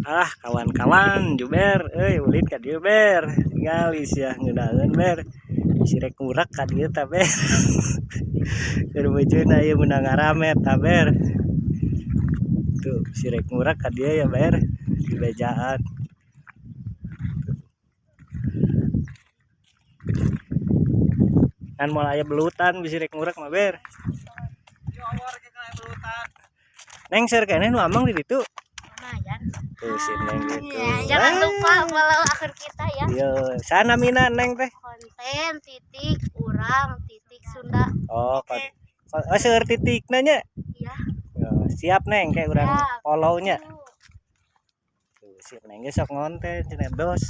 Ah, kawan-kawan Juber, euy ulin ka dieu ber. Tinggal sia ngeunaheun ber. Bisi rek ngurak ka dieu tah ber. Keur beujeuna ieu meunang ngarame tah ber. Tuh, bisi rek ngurak ka dieu ya ber. Di bejaan. Kan moal aya belutan bisi rek ngurak mah ber. Neng seur keneh nu amang di ditu. Lumayan. Tuh si Neng gitu. Ya, jangan lupa follow akun kita ya. Yo, sana mina Neng teh. Konten titik urang titik Sunda. Oh, oh seueur titikna nya. Iya. Yo, siap Neng kayak urang Siap. follow-nya. Tuh si Neng ge sok ngonten cenah bos.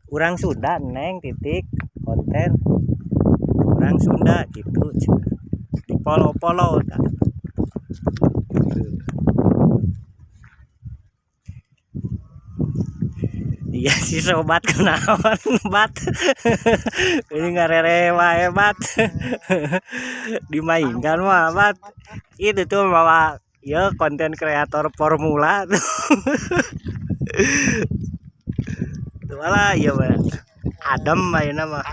Urang Sunda Neng titik konten urang Sunda gitu cenah. Di follow-follow tah. Iya si sobat kenaon bat. Ini ngarerewa hebat. Dimainkan mah bat. Itu tuh bawa ya konten kreator formula tuh. Tuh lah iya mah. Adem ayeuna mah.